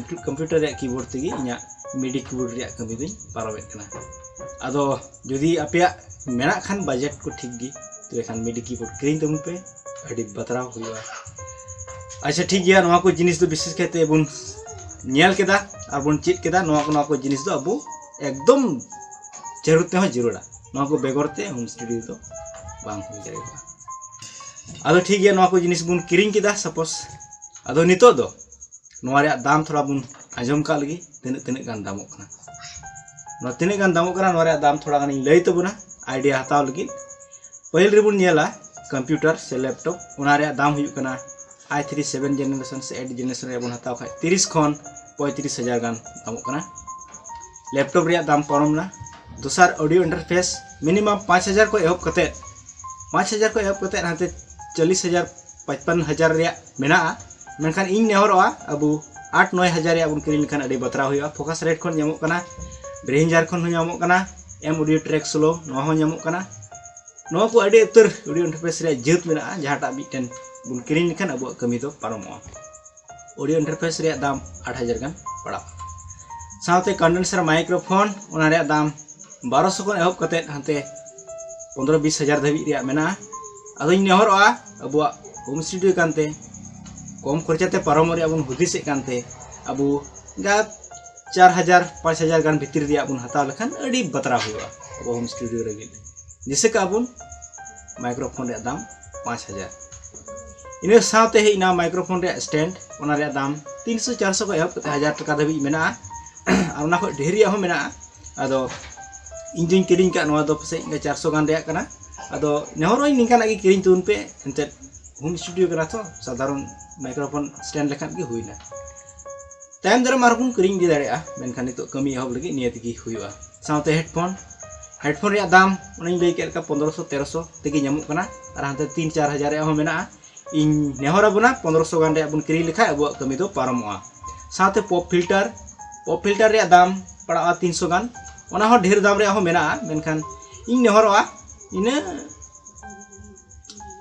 ᱠᱚᱢᱯᱤᱭᱩᱴᱟᱨ ᱨᱮᱭᱟᱜ ᱠᱤᱵᱳᱨᱰ ᱛᱮᱜᱮ ᱤᱧᱟᱹᱜ ᱢᱤᱰᱤ ᱠᱤᱵᱳᱨᱰ ᱨᱮᱭᱟᱜ ᱠᱟᱹᱢᱤ ᱫᱚᱧ ᱯᱟᱨᱚᱢᱮᱫ ᱠᱟᱱᱟ᱾ ᱟᱫᱚ ᱡᱩᱫᱤ ᱟᱯᱮᱭᱟᱜ ᱢᱮᱱᱟᱜ ᱠᱷᱟᱱ ᱵᱟᱡᱮᱴ ᱠᱚ ᱴᱷᱤᱠ ᱜᱮ, ᱛᱚᱵᱮ ᱠᱷᱟᱱ ᱢᱤᱰᱤ ᱠᱤᱵᱳᱨᱰ ᱠᱤᱨᱤᱧ ᱛᱟᱵᱚᱱ ᱯᱮ, ᱟᱹᱰᱤ ᱵᱟᱛᱨᱟᱣ ᱦᱩᱭᱩᱜᱼᱟ᱾ ᱟᱪᱪᱷᱟ, ᱴᱷᱤᱠ ᱜᱮᱭᱟ, ᱱᱚᱣᱟ ᱠᱚ ᱡᱤᱱᱤᱥ ᱫᱚ ᱵᱤᱥᱮᱥ ᱠᱟᱭᱛᱮ ᱵᱚᱱ ᱧᱮᱞ ᱠᱮᱫᱟ ᱟᱨ ᱵᱚᱱ ᱪᱮᱫ ᱠᱮᱫᱟ᱾ ᱱᱚᱣᱟ ᱠᱚ, ᱱᱚᱣᱟ ᱠᱚ ᱡᱤᱱᱤᱥ ᱫᱚ ᱟᱵᱚ ᱮᱠᱫᱚᱢ ᱡᱟᱹᱨᱩᱲ ᱛᱮᱦᱚᱸ ᱡᱟᱹᱨᱩᱲᱟ᱾ ᱱᱚᱣᱟ ᱠᱚ ᱵᱮᱜᱚᱨ ᱛᱮ ᱦᱳᱢ ᱥᱴᱩᱰᱤᱭᱳ ᱫᱚ ᱵᱟᱝ ᱦᱩᱭ ᱫᱟᱲᱮᱭᱟᱜᱼᱟ᱾ ᱟᱫᱚ ᱴᱷᱤᱠ ᱜᱮᱭᱟ, ᱱᱚᱣᱟ ᱠᱚ ᱡᱤᱱᱤᱥ ᱵᱚᱱ ᱠᱤᱨᱤᱧ ᱠᱮᱫᱟ ᱥᱟᱯᱳᱡ᱾ ᱟᱫᱚ ᱱᱤᱛᱚᱜ ᱫᱚ ᱱᱚᱣᱟ ᱨᱮᱭᱟᱜ ᱫᱟᱢ ᱛᱷᱚᱲᱟ ᱵᱚᱱ ᱟᱸᱡᱚᱢ ᱠᱟᱜ ᱞᱮᱜᱮ, ᱛᱤᱱᱟᱹᱜ, ᱛᱤᱱᱟᱹᱜ ᱜᱟᱱ ᱫᱟᱢᱚᱜ ᱠᱟᱱᱟ᱾ ᱱᱚᱣᱟ ᱛᱤᱱᱟᱹᱜ ᱜᱟᱱ ᱫᱟᱢᱚᱜ ᱠᱟᱱᱟ, ᱱᱚᱣᱟ ᱨᱮᱭᱟᱜ ᱫᱟᱢ ᱛᱷᱚᱲᱟ ᱜᱟᱱᱤᱧ ᱞᱟᱹᱭ ᱛᱟᱵᱚᱱᱟ ᱟᱭᱰᱤᱭᱟ ᱦᱟᱛᱟᱣ ᱞᱟᱹᱜᱤᱫ᱾ ᱯᱟᱹᱦᱤᱞ ᱨᱮᱵᱚᱱ ᱧᱮᱞᱟ ᱠᱚᱢᱯᱤᱭᱩᱴᱟᱨ ᱥᱮ ᱞᱮᱯᱴᱚᱯ, ᱚᱱᱟ ᱨᱮᱭᱟᱜ ᱫᱟᱢ ᱦᱩᱭᱩᱜ ᱠᱟᱱᱟ ᱟᱭ ᱛᱷᱨᱤ ᱥᱮᱵᱷᱮᱱ ᱡᱮᱱᱟᱨᱮᱥᱚᱱ ᱥᱮ ᱮᱭᱤᱴ ᱡᱮᱱᱟᱨᱮᱥᱚᱱ ᱨᱮᱭᱟᱜ ᱵᱚᱱ ᱦᱟᱛᱟᱣ ᱠᱷᱟᱡ ᱛᱤᱨᱤᱥ ᱠᱷᱚᱱ ᱯᱚᱸᱭᱛᱨᱤᱥ ᱦᱟᱡᱟᱨ ᱜᱟᱱ ᱫᱟᱢᱚᱜ ᱠᱟᱱᱟ᱾ ᱞᱮᱯᱴᱚᱯ ᱨᱮᱭᱟᱜ ᱫᱟᱢ ᱯᱟᱨᱚᱢ ᱮᱱᱟ᱾ ᱫᱚᱥᱟᱨ ᱚᱰᱤᱭᱳ ᱤᱱᱴᱟᱨᱯᱷᱮᱥ ᱢᱤᱱᱤᱢᱟᱢ ᱯᱟᱸᱪ ᱦᱟᱡᱟᱨ ᱠᱷᱚᱱ ᱮᱦᱚᱵ ᱠᱟᱛᱮᱫ, ᱯᱟᱸᱪ ᱦᱟᱡᱟᱨ ᱠᱷᱚᱱ ᱮᱦᱚᱵ ᱠᱟᱛᱮᱫ ᱦᱟᱱᱛᱮ ᱪᱚᱞᱞᱤᱥ ᱦᱟᱡᱟᱨ, ᱯᱟᱸᱪᱯᱟᱱᱱ ᱦᱟᱡᱟᱨ ᱨᱮᱭᱟᱜ ᱢᱮᱱᱟᱜᱼᱟ᱾ ᱢᱮᱱᱠᱷᱟᱱ ᱤᱧ ᱱᱮᱦᱚᱨᱚᱜᱼᱟ ᱟᱵᱚ ᱟᱴ ᱱᱚᱭ ᱦᱟᱡᱟᱨ ᱨᱮᱭᱟᱜ ᱵᱚᱱ ᱠᱤᱨᱤᱧ ᱞᱮᱠᱷᱟᱱ ᱟᱹᱰᱤ ᱵᱟᱛᱨᱟᱣ ᱦᱩᱭᱩᱜᱼᱟ᱾ ᱯᱷᱳᱠᱟᱥ ᱨᱮᱴ ᱠᱷᱚᱱ ᱧᱟᱢᱚᱜ ᱠᱟᱱᱟ, ᱵᱨᱮᱦᱤᱧᱡᱟᱨ ᱠᱷᱚᱱ ᱦᱚᱸ ᱧᱟᱢᱚᱜ ᱠᱟᱱᱟ, ᱮᱢ ᱚᱰᱤᱭᱳ ᱴᱨᱮᱠ ᱥᱳᱞᱳ, ᱱᱚᱣᱟ ᱦᱚᱸ ᱧᱟᱢᱚᱜ ᱠᱟᱱᱟ᱾ ᱱᱚᱣᱟ ᱠᱚ ᱟᱹᱰᱤ ᱩᱛᱟᱹᱨ ᱚᱰᱤᱭᱳ ᱤᱱᱴᱟᱨᱯᱷᱮᱥ ᱨᱮᱭᱟᱜ ᱡᱟᱹᱛ ᱢᱮᱱᱟᱜᱼᱟ, ᱡᱟᱦᱟᱸᱴᱟᱜ ᱢᱤᱫᱴᱮᱱ ᱵᱚᱱ ᱠᱤᱨᱤᱧ ᱞᱮᱠᱷᱟᱱ ᱟᱵᱚᱣᱟᱜ ᱠᱟᱹᱢᱤ ᱫᱚ ᱯᱟᱨᱚᱢᱚᱜᱼᱟ᱾ ᱚᱰᱤᱭᱳ ᱤᱱᱴᱟᱨᱯᱷᱮᱥ ᱨᱮᱭᱟᱜ ᱫᱟᱢ ᱟᱴ ᱦᱟᱡᱟᱨ ᱜᱟᱱ ᱯᱟᱲᱟᱜᱼᱟ᱾ ᱥᱟᱶᱛᱮ ᱠᱚᱱᱰᱮᱱᱥᱟᱨ ᱢᱟᱭᱠᱨᱳᱯᱷᱳᱱ, ᱚᱱᱟ ᱨᱮᱭᱟᱜ ᱫᱟᱢ ᱵᱟᱨᱚᱥᱚ ᱠᱷᱚᱱ ᱮᱦᱚᱵ ᱠᱟᱛᱮᱫ ᱦᱟᱱᱛᱮ ᱯᱚᱱᱫᱽᱨᱚ ᱵᱤᱥ ᱦᱟᱡᱟᱨ ᱫᱷᱟᱹᱵᱤᱡ ᱨᱮᱭᱟᱜ ᱢᱮᱱᱟᱜᱼᱟ᱾ ᱟᱫᱚᱧ ᱱᱮᱦᱚᱨᱚᱜᱼᱟ, ᱟᱵᱚᱣᱟᱜ ᱦᱳᱢ ᱥᱴᱩᱰᱤᱭᱳ ᱠᱟᱱᱛᱮ ᱠᱚᱢ ᱠᱷᱚᱨᱪᱟ ᱛᱮ ᱯᱟᱨᱚᱢᱚᱜ ᱨᱮᱭᱟᱜ ᱵᱚᱱ ᱦᱩᱫᱤᱥᱮᱫ ᱠᱟᱱᱛᱮ, ᱟᱵᱚ ᱜᱟ ᱪᱟᱨ ᱦᱟᱡᱟᱨ ᱯᱟᱸᱪ ᱦᱟᱡᱟᱨ ᱜᱟᱱ ᱵᱷᱤᱛᱤᱨ ᱨᱮᱭᱟᱜ ᱵᱚᱱ ᱦᱟᱛᱟᱣ ᱞᱮᱠᱷᱟᱱ ᱟᱹᱰᱤ ᱵᱟᱛᱨᱟᱣ ᱦᱩᱭᱩᱜᱼᱟ ᱟᱵᱚ ᱦᱳᱢ ᱥᱴᱩᱰᱤᱭᱳ ᱞᱟᱹᱜᱤᱫ᱾ ᱫᱤᱥᱟᱹ ᱠᱟᱜᱼᱟ ᱵᱚᱱ, ᱢᱟᱭᱠᱨᱳᱯᱷᱳᱱ ᱨᱮᱭᱟᱜ ᱫᱟᱢ ᱯᱟᱸᱪ ᱦᱟᱡᱟᱨ᱾ ᱤᱱᱟᱹ ᱥᱟᱶᱛᱮ ᱦᱮᱡ ᱮᱱᱟ ᱢᱟᱭᱠᱨᱳᱯᱷᱳᱱ ᱨᱮᱭᱟᱜ ᱥᱴᱮᱱᱰ, ᱚᱱᱟ ᱨᱮᱭᱟᱜ ᱫᱟᱢ ᱛᱤᱱᱥᱚ ᱪᱟᱨᱥᱚ ᱠᱷᱚᱱ ᱮᱦᱚᱵ ᱠᱟᱛᱮ ᱦᱟᱡᱟᱨ ᱴᱟᱠᱟ ᱫᱷᱟᱹᱵᱤᱡ ᱢᱮᱱᱟᱜᱼᱟ᱾ ᱟᱨ ᱚᱱᱟ ᱠᱷᱚᱱ ᱰᱷᱮᱨ ᱨᱮᱭᱟᱜ ᱦᱚᱸ ᱢᱮᱱᱟᱜᱼᱟ᱾ ᱟᱫᱚ ᱤᱧ ᱫᱩᱧ ᱠᱤᱨᱤᱧ ᱠᱟᱜ ᱱᱚᱣᱟ ᱫᱚ ᱯᱟᱥᱮᱡ ᱤᱱᱠᱟ ᱪᱟᱨᱥᱚ ᱜᱟᱱ ᱨᱮᱭᱟᱜ ᱠᱟᱱᱟ᱾ ᱟᱫᱚ ᱱᱮᱦᱚᱨᱚᱜ ᱟᱹᱧ ᱱᱤᱝᱠᱟᱱᱟᱜ ᱜᱮ ᱠᱤᱨᱤᱧ ᱛᱟᱵᱚᱱ ᱯᱮ, ᱮᱱᱛᱮᱫ ᱦᱳᱢ ᱥᱴᱩᱰᱤᱭᱳ ᱠᱟᱱᱟ ᱛᱚ, ᱥᱟᱫᱷᱟᱨᱚᱱ ᱢᱟᱭᱠᱨᱳᱯᱷᱳᱱ ᱥᱴᱮᱱᱰ ᱞᱮᱠᱷᱟᱱ ᱜᱮ ᱦᱩᱭᱱᱟ᱾ ᱛᱟᱭᱚᱢ ᱫᱟᱨᱟᱢ ᱟᱨᱦᱚᱸ ᱵᱚᱱ ᱠᱤᱨᱤᱧ ᱤᱫᱤ ᱫᱟᱲᱮᱭᱟᱜᱼᱟ, ᱢᱮᱱᱠᱷᱟᱱ ᱱᱤᱛᱚᱜ ᱠᱟᱹᱢᱤ ᱮᱦᱚᱵ ᱞᱟᱹᱜᱤᱫ ᱱᱤᱭᱟᱹ ᱛᱮᱜᱮ ᱦᱩᱭᱩᱜᱼᱟ᱾ ᱥᱟᱶᱛᱮ ᱦᱮᱰᱯᱷᱳᱱ, ᱦᱮᱰᱯᱷᱳᱱ ᱨᱮᱭᱟᱜ ᱫᱟᱢ ᱚᱱᱮᱧ ᱞᱟᱹᱭ ᱠᱮᱫ ᱞᱮᱠᱟ ᱯᱚᱱᱫᱽᱨᱚᱥᱚ ᱛᱮᱨᱚᱥᱚ ᱛᱮᱜᱮ ᱧᱟᱢᱚᱜ ᱠᱟᱱᱟ, ᱟᱨ ᱦᱟᱱᱛᱮ ᱛᱤᱱ ᱪᱟᱨ ᱦᱟᱡᱟᱨ ᱨᱮᱭᱟᱜ ᱦᱚᱸ ᱢᱮᱱᱟᱜᱼᱟ᱾ ᱤᱧ ᱱᱮᱦᱚᱨ ᱟᱵᱚᱱᱟ ᱯᱚᱱᱫᱽᱨᱚᱥᱚ ᱜᱟᱱ ᱨᱮᱭᱟᱜ ᱵᱚᱱ ᱠᱤᱨᱤᱧ ᱞᱮᱠᱷᱟᱡ ᱟᱵᱚᱣᱟᱜ ᱠᱟᱹᱢᱤ ᱫᱚ ᱯᱟᱨᱚᱢᱚᱜᱼᱟ᱾ ᱥᱟᱶᱛᱮ ᱯᱚᱯ ᱯᱷᱤᱞᱴᱟᱨ, ᱯᱚᱯ ᱯᱷᱤᱞᱴᱟᱨ ᱨᱮᱭᱟᱜ ᱫᱟᱢ ᱯᱟᱲᱟᱜᱼᱟ ᱛᱤᱱᱥᱚ ᱜᱟᱱ, ᱚᱱᱟ ᱦᱚᱸ ᱰᱷᱮᱨ ᱫᱟᱢ ᱨᱮᱭᱟᱜ ᱦᱚᱸ ᱢᱮᱱᱟᱜᱼᱟ, ᱢᱮᱱᱠᱷᱟᱱ ᱤᱧ ᱱᱮᱦᱚᱨᱚᱜᱼᱟ ᱤᱱᱟᱹ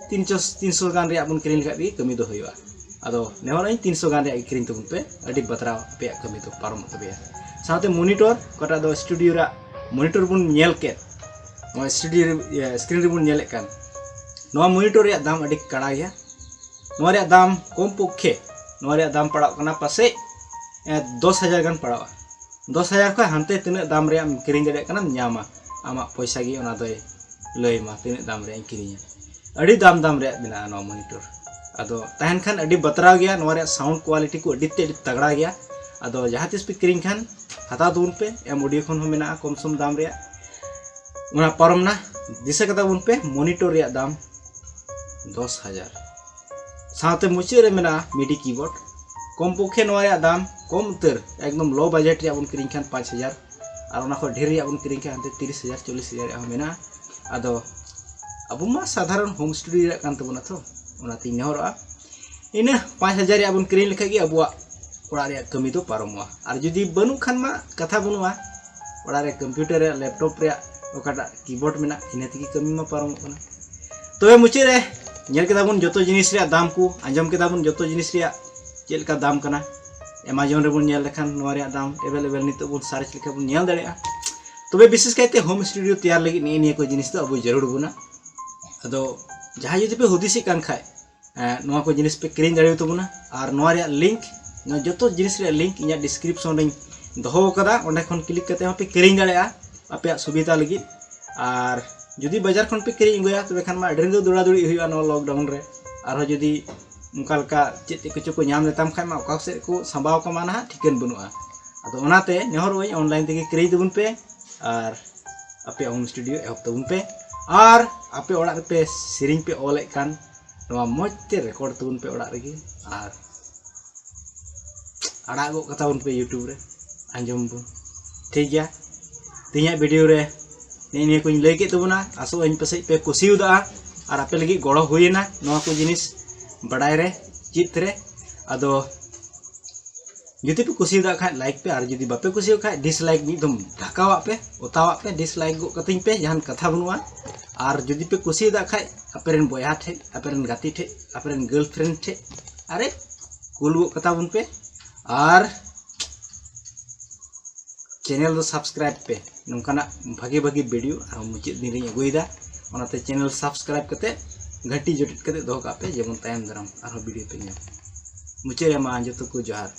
ᱛᱤᱱᱥᱚ ᱛᱤᱱᱥᱚ ᱜᱟᱱ ᱨᱮᱭᱟᱜ ᱵᱚᱱ ᱠᱤᱨᱤᱧ ᱞᱮᱠᱷᱟᱡ ᱜᱮ ᱠᱟᱹᱢᱤ ᱫᱚ ᱦᱩᱭᱩᱜᱼᱟ᱾ ᱟᱫᱚ ᱱᱮᱦᱚᱨᱚᱜ ᱟᱹᱧ ᱛᱤᱱᱥᱚ ᱜᱟᱱ ᱨᱮᱭᱟᱜ ᱜᱮ ᱠᱤᱨᱤᱧ ᱛᱟᱵᱚᱱ ᱯᱮ, ᱟᱹᱰᱤ ᱵᱟᱛᱨᱟᱣ ᱟᱯᱮᱭᱟᱜ ᱠᱟᱹᱢᱤ ᱫᱚ ᱯᱟᱨᱚᱢᱚᱜ ᱛᱟᱯᱮᱭᱟ᱾ ᱥᱟᱶᱛᱮ ᱢᱚᱱᱤᱴᱚᱨ, ᱚᱠᱟᱴᱟᱜ ᱫᱚ ᱥᱴᱩᱰᱤᱭᱳ ᱨᱮᱭᱟᱜ ᱢᱚᱱᱤᱴᱚᱨ ᱵᱚᱱ ᱧᱮᱞ ᱠᱮᱫ, ᱱᱚᱣᱟ ᱥᱴᱩᱰᱤᱭᱳ ᱨᱮ, ᱤᱭᱟᱹ, ᱥᱠᱨᱤᱱ ᱨᱮᱵᱚᱱ ᱧᱮᱞᱮᱫ ᱠᱟᱱ, ᱱᱚᱣᱟ ᱢᱚᱱᱤᱴᱚᱨ ᱨᱮᱭᱟᱜ ᱫᱟᱢ ᱟᱹᱰᱤ ᱠᱟᱲᱟ ᱜᱮᱭᱟ᱾ ᱱᱚᱣᱟ ᱨᱮᱭᱟᱜ ᱫᱟᱢ ᱠᱚᱢ ᱯᱚᱠᱠᱷᱮ, ᱱᱚᱣᱟ ᱨᱮᱭᱟᱜ ᱫᱟᱢ ᱯᱟᱲᱟᱜ ᱠᱟᱱᱟ ᱯᱟᱥᱮᱡ, ᱮ, ᱫᱚᱥ ᱦᱟᱡᱟᱨ ᱜᱟᱱ ᱯᱟᱲᱟᱜᱼᱟ᱾ ᱫᱚᱥ ᱦᱟᱡᱟᱨ ᱠᱷᱚᱱ ᱦᱟᱱᱛᱮ ᱛᱤᱱᱟᱹᱜ ᱫᱟᱢ ᱨᱮᱭᱟᱜ ᱮᱢ ᱠᱤᱨᱤᱧ ᱫᱟᱲᱮᱭᱟᱜ ᱠᱟᱱᱟᱢ ᱧᱟᱢᱟ, ᱟᱢᱟᱜ ᱯᱚᱭᱥᱟ ᱜᱮ ᱚᱱᱟ ᱫᱚᱭ ᱞᱟᱹᱭ ᱟᱢᱟ ᱛᱤᱱᱟᱹᱜ ᱫᱟᱢ ᱨᱮᱭᱟᱜ ᱤᱧ ᱠᱤᱨᱤᱧᱟ᱾ ᱟᱹᱰᱤ ᱫᱟᱢ ᱫᱟᱢ ᱨᱮᱭᱟᱜ ᱢᱮᱱᱟᱜᱼᱟ ᱱᱚᱣᱟ ᱢᱚᱱᱤᱴᱚᱨ᱾ ᱟᱫᱚ ᱛᱟᱦᱮᱱ ᱠᱷᱟᱱ ᱟᱹᱰᱤ ᱵᱟᱛᱨᱟᱣ ᱜᱮᱭᱟ, ᱱᱚᱣᱟ ᱨᱮᱭᱟᱜ ᱥᱟᱣᱩᱱᱰ ᱠᱳᱣᱟᱞᱤᱴᱤ ᱠᱚ ᱟᱹᱰᱤ ᱛᱮᱫ ᱟᱹᱰᱤ ᱛᱟᱜᱲᱟ ᱜᱮᱭᱟ᱾ ᱟᱫᱚ ᱡᱟᱦᱟᱸ ᱛᱤᱥ ᱯᱮ ᱠᱤᱨᱤᱧ ᱠᱷᱟᱱ ᱦᱟᱛᱟᱣ ᱛᱟᱵᱚᱱ ᱯᱮ, ᱮᱢ ᱚᱰᱤᱭᱳ ᱠᱷᱚᱱ ᱦᱚᱸ ᱢᱮᱱᱟᱜᱼᱟ ᱠᱚᱢ ᱥᱚᱢ ᱫᱟᱢ ᱨᱮᱭᱟᱜ᱾ ᱚᱱᱟ ᱯᱟᱨᱚᱢ ᱱᱟ, ᱫᱤᱥᱟᱹ ᱠᱟᱛᱟ ᱵᱚᱱ ᱯᱮ ᱢᱚᱱᱤᱴᱚᱨ ᱨᱮᱭᱟᱜ ᱫᱟᱢ ᱫᱚᱥ ᱦᱟᱡᱟᱨ᱾ ᱥᱟᱶᱛᱮ ᱢᱩᱪᱟᱹᱫ ᱨᱮ ᱢᱮᱱᱟᱜᱼᱟ ᱢᱤᱰᱤ ᱠᱤᱵᱳᱨᱰ᱾ ᱠᱚᱢ ᱯᱚᱠᱠᱷᱮ ᱱᱚᱣᱟ ᱨᱮᱭᱟᱜ ᱫᱟᱢ ᱠᱚᱢ ᱩᱛᱟᱹᱨ, ᱮᱠᱫᱚᱢ ᱞᱳ ᱵᱟᱡᱮᱴ ᱨᱮᱭᱟᱜ ᱵᱚᱱ ᱠᱤᱨᱤᱧ ᱠᱷᱟᱱ ᱯᱟᱸᱪ ᱦᱟᱡᱟᱨ, ᱟᱨ ᱚᱱᱟ ᱠᱷᱚᱱ ᱰᱷᱮᱨ ᱨᱮᱭᱟᱜ ᱵᱚᱱ ᱠᱤᱨᱤᱧ ᱠᱷᱟᱱ ᱦᱟᱱᱛᱮ ᱛᱤᱨᱤᱥ ᱦᱟᱡᱟᱨ, ᱪᱚᱞᱞᱤᱥ ᱦᱟᱡᱟᱨ ᱨᱮᱭᱟᱜ ᱦᱚᱸ ᱢᱮᱱᱟᱜᱼᱟ᱾ ᱟᱫᱚ ᱟᱵᱚ ᱢᱟ ᱥᱟᱫᱷᱟᱨᱚᱱ ᱦᱳᱢ ᱥᱴᱩᱰᱤᱭᱳ ᱨᱮᱭᱟᱜ ᱠᱟᱱ ᱛᱟᱵᱚᱱᱟ ᱛᱚ, ᱚᱱᱟᱛᱤᱧ ᱱᱮᱦᱚᱨᱚᱜᱼᱟ ᱤᱱᱟᱹ ᱯᱟᱸᱪ ᱦᱟᱡᱟᱨ ᱨᱮᱭᱟᱜ ᱵᱚᱱ ᱠᱤᱨᱤᱧ ᱞᱮᱠᱷᱟᱡ ᱜᱮ ᱟᱵᱚᱣᱟᱜ ᱚᱲᱟᱜ ᱨᱮᱭᱟᱜ ᱠᱟᱹᱢᱤ ᱫᱚ ᱯᱟᱨᱚᱢᱚᱜᱼᱟ᱾ ᱟᱨ ᱡᱩᱫᱤ ᱵᱟᱹᱱᱩᱜ ᱠᱷᱟᱱ ᱢᱟ ᱠᱟᱛᱷᱟ ᱵᱟᱹᱱᱩᱜᱼᱟ, ᱚᱲᱟᱜ ᱨᱮ ᱠᱚᱢᱯᱤᱭᱩᱴᱟᱨ ᱨᱮᱭᱟᱜ, ᱞᱮᱯᱴᱚᱯ ᱨᱮᱭᱟᱜ ᱚᱠᱟᱴᱟᱜ ᱠᱤᱵᱳᱨᱰ ᱢᱮᱱᱟᱜ, ᱤᱱᱟᱹ ᱛᱮᱜᱮ ᱠᱟᱹᱢᱤ ᱢᱟ ᱯᱟᱨᱚᱢᱚᱜ ᱠᱟᱱᱟ᱾ ᱛᱚᱵᱮ ᱢᱩᱪᱟᱹᱫ ᱨᱮ ᱧᱮᱞ ᱠᱮᱫᱟ ᱵᱚᱱ ᱡᱚᱛᱚ ᱡᱤᱱᱤᱥ ᱨᱮᱭᱟᱜ ᱫᱟᱢ ᱠᱚ, ᱟᱸᱡᱚᱢ ᱠᱮᱫᱟ ᱵᱚᱱ ᱡᱚᱛᱚ ᱡᱤᱱᱤᱥ ᱨᱮᱭᱟᱜ ᱪᱮᱫ ᱞᱮᱠᱟ ᱫᱟᱢ ᱠᱟᱱᱟ᱾ ᱮᱢᱟᱡᱚᱱ ᱨᱮᱵᱚᱱ ᱧᱮᱞ ᱞᱮᱠᱷᱟᱱ ᱱᱚᱣᱟ ᱨᱮᱭᱟᱜ ᱫᱟᱢ ᱮᱵᱮᱞᱮᱵᱮᱞ ᱱᱤᱛᱚᱜ ᱵᱚᱱ ᱥᱟᱨᱪ ᱞᱮᱠᱷᱟᱱ ᱵᱚᱱ ᱧᱮᱞ ᱫᱟᱲᱮᱭᱟᱜᱼᱟ᱾ ᱛᱚᱵᱮ ᱵᱤᱥᱮᱥ ᱠᱟᱭᱛᱮ ᱦᱳᱢ ᱥᱴᱩᱰᱤᱭᱳ ᱛᱮᱭᱟᱨ ᱞᱟᱹᱜᱤᱫ ᱱᱤᱭᱟᱹ ᱱᱤᱭᱟᱹ ᱠᱚ ᱡᱤᱱᱤᱥ ᱫᱚ ᱟᱵᱚ ᱡᱟᱹᱨᱩᱲ ᱵᱚᱱᱟ᱾ ᱟᱫᱚ ᱡᱟᱦᱟᱸᱭ ᱡᱩᱫᱤ ᱯᱮ ᱦᱩᱫᱤᱥᱮᱫ ᱠᱟᱱ ᱠᱷᱟᱡ, ᱮᱸ, ᱱᱚᱣᱟ ᱠᱚ ᱡᱤᱱᱤᱥ ᱯᱮ ᱠᱤᱨᱤᱧ ᱫᱟᱲᱮᱭᱟᱛᱟᱵᱚᱱᱟ᱾ ᱟᱨ ᱱᱚᱣᱟ ᱨᱮᱭᱟᱜ ᱞᱤᱝᱠ, ᱱᱚᱣᱟ ᱡᱚᱛᱚ ᱡᱤᱱᱤᱥ ᱨᱮᱭᱟᱜ ᱞᱤᱝᱠ ᱤᱧᱟᱹᱜ ᱰᱤᱥᱠᱨᱤᱯᱥᱚᱱ ᱨᱮᱧ ᱫᱚᱦᱚ ᱟᱠᱟᱫᱟ, ᱚᱸᱰᱮ ᱠᱷᱚᱱ ᱠᱞᱤᱠ ᱠᱟᱛᱮ ᱦᱚᱸᱯᱮ ᱠᱤᱨᱤᱧ ᱫᱟᱲᱮᱭᱟᱜᱼᱟ ᱟᱯᱮᱭᱟᱜ ᱥᱩᱵᱤᱫᱷᱟ ᱞᱟᱹᱜᱤᱫ᱾ ᱟᱨ ᱡᱩᱫᱤ ᱵᱟᱡᱟᱨ ᱠᱷᱚᱱ ᱯᱮ ᱠᱤᱨᱤᱧ ᱟᱹᱜᱩᱭᱟ, ᱛᱚᱵᱮ ᱠᱷᱟᱱ ᱢᱟ ᱟᱹᱰᱤ ᱨᱟᱸᱜᱟᱣ ᱫᱚᱲᱟᱫᱚᱲᱤ ᱦᱩᱭᱩᱜᱼᱟ ᱱᱚᱣᱟ ᱞᱚᱠᱰᱟᱣᱩᱱ ᱨᱮ᱾ ᱟᱨᱦᱚᱸ ᱡᱩᱫᱤ ᱚᱱᱠᱟ ᱞᱮᱠᱟ ᱪᱮᱫ ᱪᱮᱫ ᱠᱚᱪᱚ ᱠᱚ ᱧᱟᱢ ᱞᱮᱛᱟᱢ ᱠᱷᱟᱡ ᱢᱟ, ᱚᱠᱟ ᱥᱮᱫ ᱠᱚ ᱥᱟᱢᱵᱟᱣ ᱠᱟᱢᱟ ᱱᱟᱦᱟᱜ ᱴᱷᱤᱠᱟᱹᱱ ᱵᱟᱹᱱᱩᱜᱼᱟ᱾ ᱟᱫᱚ ᱚᱱᱟᱛᱮ ᱱᱮᱦᱚᱨᱚᱜ ᱟᱹᱧ, online ᱛᱮᱜᱮ ᱠᱤᱨᱤᱧ ᱛᱟᱵᱚᱱ ᱯᱮ᱾ ᱟᱨ ᱟᱯᱮ home studio ᱮᱦᱚᱵ ᱛᱟᱵᱚᱱ ᱯᱮ᱾ ᱟᱨ ᱟᱯᱮ ᱚᱲᱟᱜ ᱨᱮᱯᱮ ᱥᱮᱨᱮᱧ ᱯᱮ ᱚᱞᱮᱫ ᱠᱟᱱ, ᱱᱚᱣᱟ ᱢᱚᱡᱽ ᱛᱮ record ᱛᱟᱵᱚᱱ ᱯᱮ ᱚᱲᱟᱜ ᱨᱮᱜᱮ᱾ ᱟᱨ ᱟᱲᱟᱜ ᱜᱚᱫ ᱠᱟᱛᱟ ᱵᱚᱱ ᱯᱮ YouTube ᱨᱮ, ᱟᱸᱡᱚᱢ ᱵᱚᱱ᱾ ᱴᱷᱤᱠ ᱜᱮᱭᱟ, ᱛᱮᱦᱮᱧᱟᱜ video ᱨᱮ ᱱᱮᱜᱼᱮ ᱱᱤᱭᱟᱹ ᱠᱚᱧ ᱞᱟᱹᱭ ᱠᱮᱫ ᱛᱟᱵᱚᱱᱟ᱾ ᱟᱥᱚᱜ ᱟᱹᱧ ᱯᱟᱥᱮᱡ ᱯᱮ ᱠᱩᱥᱤᱣᱟᱫᱟ ᱟᱨ ᱟᱯᱮ ᱞᱟᱹᱜᱤᱫ ᱜᱚᱲᱚ ᱦᱩᱭᱮᱱᱟ ᱱᱚᱣᱟ ᱠᱚ ᱡᱤᱱᱤᱥ ᱵᱟᱰᱟᱭ ᱨᱮ, ᱪᱮᱫ ᱨᱮ᱾ ᱟᱫᱚ ᱡᱩᱫᱤ ᱯᱮ ᱠᱩᱥᱤᱭᱟᱫᱟ ᱠᱷᱟᱡ like ᱯᱮ, ᱟᱨ ᱡᱩᱫᱤ ᱵᱟᱯᱮ ᱠᱩᱥᱤᱭᱟᱜ ᱠᱷᱟᱡ dislike ᱢᱤᱫ ᱫᱚᱢ ᱰᱷᱟᱠᱟᱣᱟᱜ ᱯᱮ, ᱚᱛᱟᱣᱟᱜ ᱯᱮ, dislike ᱜᱚᱫ ᱠᱟᱹᱛᱤᱧ ᱯᱮ, ᱡᱟᱦᱟᱱ ᱠᱟᱛᱷᱟ ᱵᱟᱹᱱᱩᱜᱼᱟ᱾ ᱟᱨ ᱡᱩᱫᱤ ᱯᱮ ᱠᱩᱥᱤᱭᱟᱫᱟ ᱠᱷᱟᱡ ᱟᱯᱮ ᱨᱮᱱ ᱵᱚᱭᱦᱟ ᱴᱷᱮᱡ, ᱟᱯᱮ ᱨᱮᱱ ᱜᱟᱛᱮ ᱴᱷᱮᱡ, ᱟᱯᱮ ᱨᱮᱱ girlfriend ᱴᱷᱮᱡ, ᱟᱨᱮ cool ᱜᱚᱫ ᱠᱟᱛᱟ ᱵᱚᱱ ᱯᱮ᱾ ᱟᱨ channel ᱫᱚ subscribe ᱯᱮ, ᱱᱚᱝᱠᱟᱱᱟᱜ ᱵᱷᱟᱜᱮ ᱵᱷᱟᱜᱮ video ᱟᱨᱦᱚᱸ ᱢᱩᱪᱟᱹᱫ ᱫᱤᱱ ᱨᱤᱧ ᱟᱹᱜᱩᱭᱮᱫᱟ᱾ ᱚᱱᱟᱛᱮ channel subscribe ᱠᱟᱛᱮ ᱜᱷᱟᱹᱴᱤ ᱡᱚᱴᱮᱫ ᱠᱟᱛᱮ ᱫᱚᱦᱚ ᱠᱟᱜ ᱯᱮ, ᱡᱮᱢᱚᱱ ᱛᱟᱭᱚᱢ ᱫᱟᱨᱟᱢ ᱟᱨᱦᱚᱸ video ᱯᱮ ᱧᱟᱢ᱾ ᱢᱩᱪᱟᱹᱫ ᱨᱮ ᱢᱟ ᱡᱚᱛᱚ ᱠᱚ ᱡᱚᱦᱟᱨ᱾